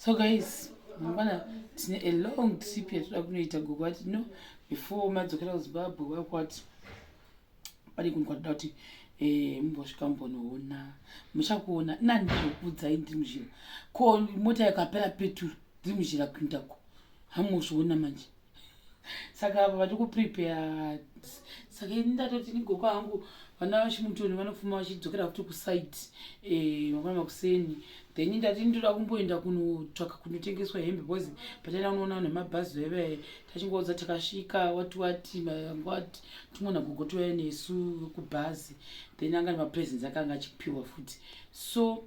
So guys, mangwana tine a long trip yatoda kunoita. Gogo vati no, before madzokera kuZimbabwe, vakwati pane kunhu kwatoda kuti mumbosvika mumbonoona. Muchakuona ina ndizvokuudzai ndiri muzhira. Ko mota yakapera peturu ndiri muzhira kuindako, hamuzviona manje. Saka apa vari kuprepare. Saka ini ndatoti nigogo hangu vana vachimutoni vanofuma vachidzokera futi kusite mangwana makuseni. Then ndati ndoda kumboenda kunotsvaka kunotengeswa hembe, because pataenda kunoona vanhu vemabhazi vaive tachingoudza takasvika wati wati wati tumwe gogo touya nesu kubhazi. Then anga nemapresents akanga achipiwa futi. So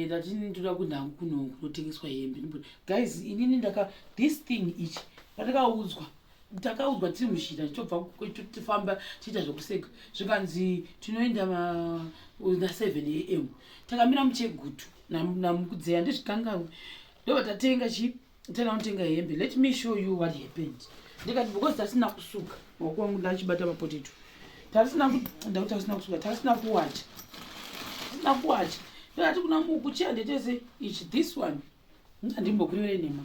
ndati ndoda kuenda hangu kunotengeswa hembe. Guys, inini ndaka this thing ichi patakaudzwa, takaudzwa tiri muzhira tichobva tifamba tichiita zvokuseka, zvikanzi tinoenda na7 am. Takamira muChegutu namukudzeya, ndizvikangamwe. Ndobva tatenga chi taenda kunotenga hembe. Let me show you what happened. Ndikati because tasina kusuka maoko angu, ndachibata mapotato, tasina ndakuti tasina kusuka, tasina kuwacha, tisina kuwacha. Ndikati kuna Muku, chihandetese ichi, this one. Handimbokurevere nhema,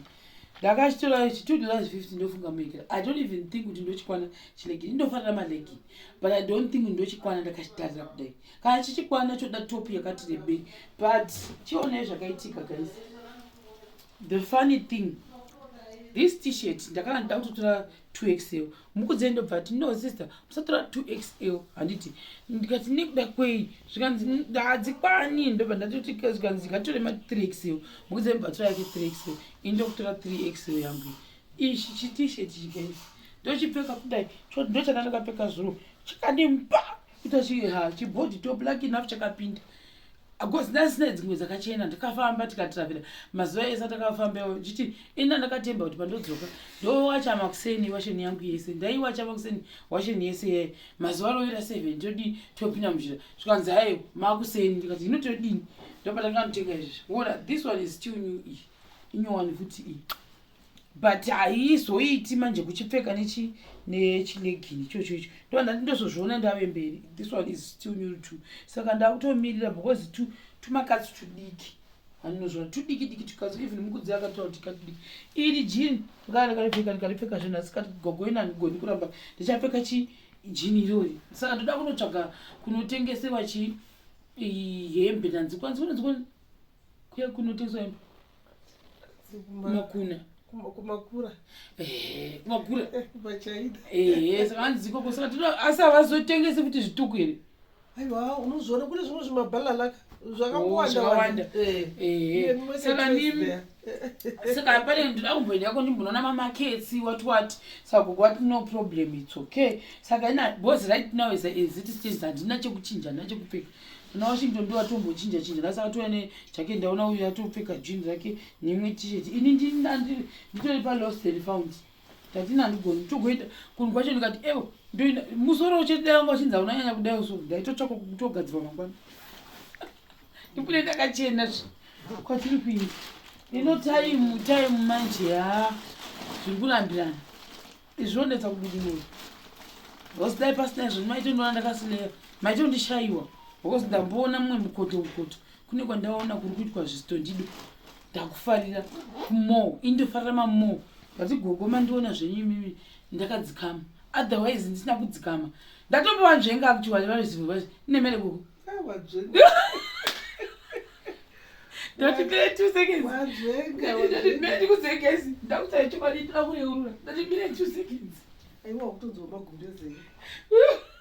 ndakachitora ichi, $2.50 ndofunga muekera. I don't even think kuti ndochikwana chilegging. Ndofarira malegging, but I don't think kuti ndochikwana. Ndakachitarira kudai, kana chichikwana choda top yakati rebei. But chionai zvakaitika, guys. The funny thing, this T-shirt ndakanga ndida kutotora 2XL. Mukudzei ndobva ati, "No sister, musatora 2XL." Handiti ndikati, "Nekuda kwei?" Zvikanzi, "Hadzikwani." Ndobva ndatoti, zvikanzi, "Ngatore ma3XL." Mukudzei ndobva tora yake 3XL, ini ndokutora 3XL yangu. Ichi chiT-shirt ichi, guys, ndochipfeka kudai, ndochana ndakapfeka zuro, chikandimba kuita chibody top. Lucky enough chakapinda because ndasina dzimwe dzakachena. Ndikafamba, tikatravhera mazuva ese atakafambawo ndichiti ina ndakatemba kuti pandodzoka ndowacha makuseni washeni yangu yese. Ndaiwacha makuseni washeni yese yaye mazuva arovera 7, todii, topinda muzhira. Zvikanzi, "Haiwa, makuseni." Ndikati, "Hino todini?" Ndopatanga izvi. Ona, this one is still new. Iyi inyowani futi iyi, but haizoiti manje kuchipfeka nechilegging ichocho icho. Ndo ndati ndozozviona ndave mberi. This one is still new too. Saka ndakutomirira because tumakatsi tudiki, andinozvona tudiki diki tukatsi. Even Mukudzi akataura kuti katudiki. Iri jean ndakanga ndakaripfeka, ndikaripfeka zvinhu, asi kati gogo ina handigoni kuramba ndichapfeka chi jean irori. Saka ndoda kunotsvaga kunotengesewa chi hembe. Ndanzi kwanzi kunonzi kuya kunotengeswa hembe Makuna. Kumakura. Kumakura. Kumachaina. Ehe, saka hanzi ikoko. Saka tino, asi havazotengesi futi zvituku here? Aiwa, unozviona kune zvimwe zvimabhalalaka Oh, zvakangowanda. Zvakawanda. Ehe. Saka pane ndoda kumboenda yako ndimbonoona mamarkets, what what. Saka gogo wati, "No problem, it's okay." Saka ina because right now as it stands, handina chekuchinja, handina chekupfeka. Kuna Washington ndo watombochinja chinja nhasi, akatouya nejake. Ndaona uyu atopfeka jean rake neimwe T-shirt. Ini nditori palost and found. Ndati handigoni togoita kunhu kwacho. Ndikati, "Ewo, ndoenda musoro chete." Dai wanga uchinzi haunanyanya kudai so, ndaitotsvaka kutogadzirwa mangwana, ndibude ndakachena. Kwatiri kuenda ino time time manje, ha, zviri kurambirana izvi, zvinonetsa kubudimura, because dai pasina izvo maitondiona ndakasileya, maitondishayiwa, because ndamboona mumwe mukoto mukoto kune kwandaona kuri kuitwa zvistondido. Ndakufarira kumall, indofarira mamall. Ndati, "Gogo, mandiona zvenyu imimi ndakadzikama, otherwise ndisina kudzikama ndatombova nzvenga." Actually vanoziva inemere gogo. Ndati mire 2 seconds. Ndati mire ndikudzegesi, ndakutai chokwadi, ndoda kureurura. Ndati mire 2 seconds. Aiwa, kutonzwa magumbeze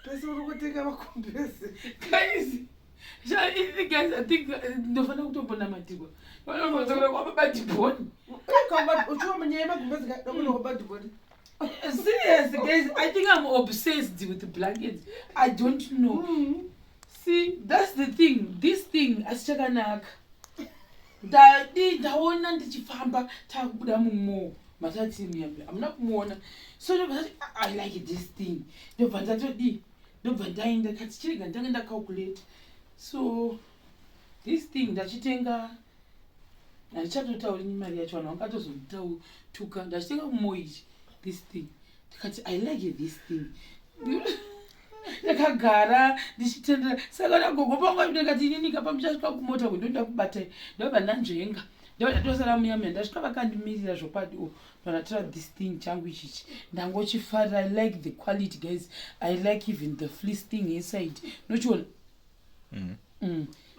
pese uri kutenga magumbeze. Guys, guys, I think ndofanira kutombonamatirwa kwababadhibhoni. Uchiwa munyaya yemagumbeze kadokuno kwabadhibhoni. Serious guys, I think I'm obsessed with blankets. I don't know. See, that's the thing, this thing asi chakanaka. Ndadi ndaona ndichifamba, takubuda mumall matati muyambi, hamuna kumuona. So ndobva ndati, "I like this thing." Ndobva ndatodii, ndobva ndaenda kati chirega ndange ndacalculate. So this thing ndachitenga, handichatotauri mari yacho, vanhu vangatozondituka. Ndachitenga kumall ichi, this thing. Ndikati, "I like this thing." Ndakagara ndichitendera. Saka nagogo pangu ndikati, "Ininika pamuchasvika kumota kundoda kubatai." Ndobva ndanzvenga. Ndobva ndatosara muya muya, ndasvika vakandimirira zvokwadi. O, ndonatora this thing changu ichichi, ndangochifarira. I like the quality, guys. I like even the fleece thing inside, nochiona.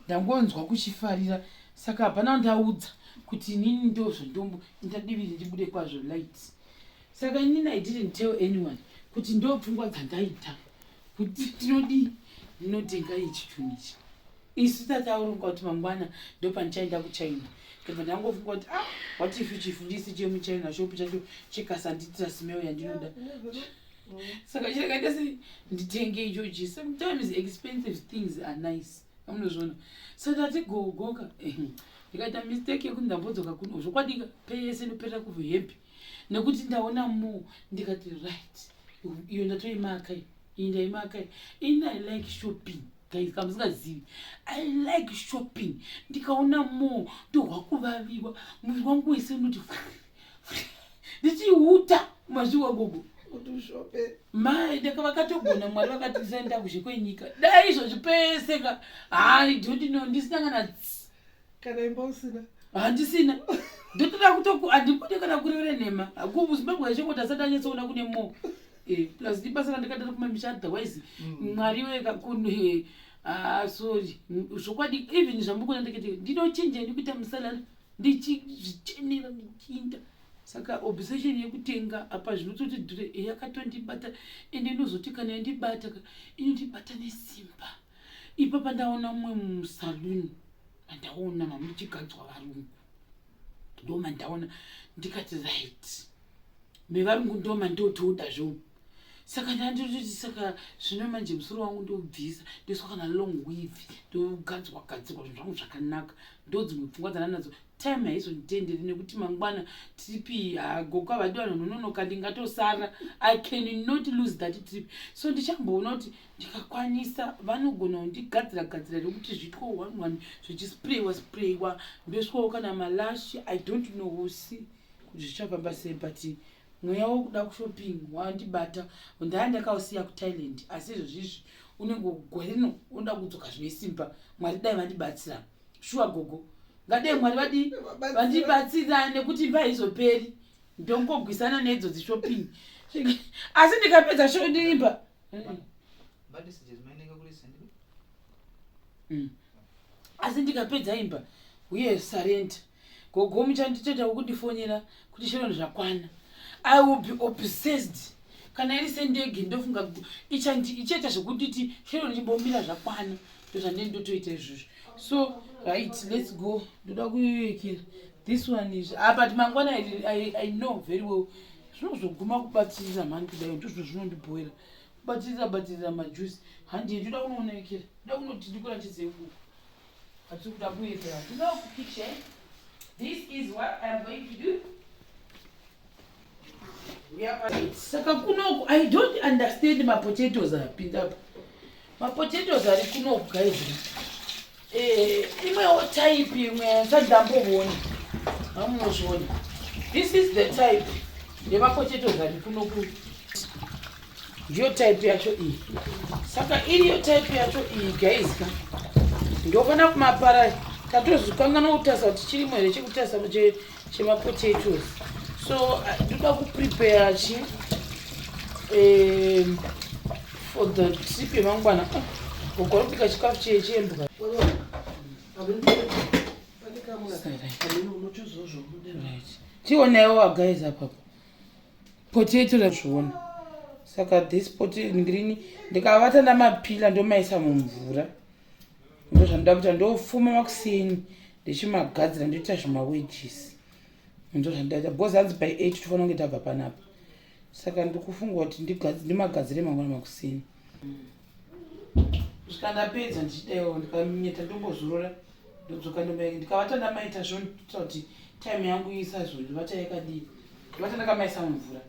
Ndangonzwa kuchifarira, saka hapana ndaudza kuti inini ndozvo ndadiviri ndibude kwazvo light. Saka inini I didn't tell anyone kuti ndo pfungwa dzandaita kuti ndinodii, ndinotenga ichi chinhu ichi. Isu tataurunga kuti mangwana ndopandichaenda kuChina. Ndobva ndangofunga kuti, ah, what if chifleece chemuChina shop chacho chikasandiitira smell yandinoda? Saka chirekaita sei, nditenge ichochi. Sometimes expensive things are nice, amunozviona. So ndati gogoka, ndikaita mistake yekuti ndambodzoka kuno. Zvokwadika, pese ndoperera kuhembe nekuti ndaona mo. Ndikati right, iyo ndatoimaka, iyi ndaimaka ini. I like shopping, guys, kana musingazivi, I like shopping. Ndikaona mo ndohwa kuvaviwa, muviri wangu wese unoti ndichihuta mazviwa, gogo. Kuti ushope. Mai, ndaka vakatogona Mwari vakati ndisaenda kuzhe kwenyika. Dai izvozvi pese ka, hai, don't know, ndisina kana tsi. Kana imba usina. Handisina, ndotoda kutoku handibudi kana kurevere nhema. KuZimbabwe yachongoti asati anyatsoona kune mo. Plus ibasa randikadara kumamisha, otherwise Mwari weka kun. Ah, sorry. Zvokwadi, even zvamuri kuona ndikati ndinochinja ndikuita musalala, ndichizvichenera, ndichiinda. Saka obsession yekutenga apa zvinototi dhure yakatondibata. Ende inozoti kana yandibata ka, inondibata nesimba. Ipapa ndaona mumwe musaluni mandaona mamuchigadzwa varungu, ndo mandaona. Ndikati right, mevarungu ndo mandotoda zvo. Saka ndandototi, saka zvino manje musoro wangu ndobvisa, ndoiswa kana long weave, ndogadzirwa gadzirwa zvinhu zvangu zvakanaka. Ndo dzimwe pfungwa dzandanadzo. Time haizonditenderi nekuti mangwana trip. Gogo havadi vanhu vanononoka, ndingatosara. I can not lose that trip, so ndichamboona kuti ndikakwanisa vanogona kundigadzira gadzira rekuti zviitwe one one, zvichisprayiwa sprayiwa, ndoiswawo kana malash. I don't know, we'll see kuti zvichafamba sei, but mweya wokuda kushopping wandibata. Ndaa ndakausiya kuThailand, asi izvozvizvi unenge gore rino unoda kudzoka zvine simba. Mwari dai vandibatsira shuwa, gogo. Ngadai Mwari vadii, vandibatsira, nekuti imba haizoperi, ndongogwisana neidzodzi shopping. Asi ndikapedza imba Asi ndikapedza imba uye surrender, gogo, muchanditoita wokundifonyera kuti Sharon, zvakwana. I will be obsessed. Kana iri sendege, ndofunga ichaita zvekunditi, "Sharon, chimbomira, zvakwana." Ndozvandei ndotoita izvozvo. So right, let's go. Ndoda kuyekera this one is, ah, but mangwana I know very well zvinozoguma kubatirira mhani kudai. Ndozvo zvinondibhoera, kubatirira batirira majuice. Handi, ndoda kunoonekera, ndoda kunoti ndikuratidze kuku hatiri kuda kuyekera. Ndinoda kupicture. This is what I'm going to do. Saka kunoku I don't understand mapotatoes apinda apa. Mapotatoes ari kunoku, guys, imwewo type, imwe yasati ndamboona. Amunozviona, this is the type yemapotatoes ari kunoku. Ndiyo type yacho iyi. Saka iriyo type yacho iyi, guys ka, ndofana kumapara. Tatozvikanganwa kutarisa kuti chirimo here chekutarisa chemapotatoes. So ndoda kuprepare chi for the trip yemangwana. Ugora kubika chikafu chembwa. Pane kamwe kamene unochozozvobuda. Right, tionaiwo, guys, apapo potato razviona. Saka this potato green, ndikavata ndamapila, ndomaisa mumvura. Ndo zvandoda kuita. Ndofuma makuseni ndichimagadzira, ndoita zvimawedges. Ndo zvandaita because hanzi by 8 tofanira kunge tabva panapa. Saka ndikufunga kuti ndimagadzire mangwana makuseni. Kusvika ndapedza ndichidaiwo, ndikanyeta, ndombozorora, ndodzoka, ndikavata ndamaita zvondiita kuti time yangu isazondivata yakadii. Ndivata ndakamaisa mumvura.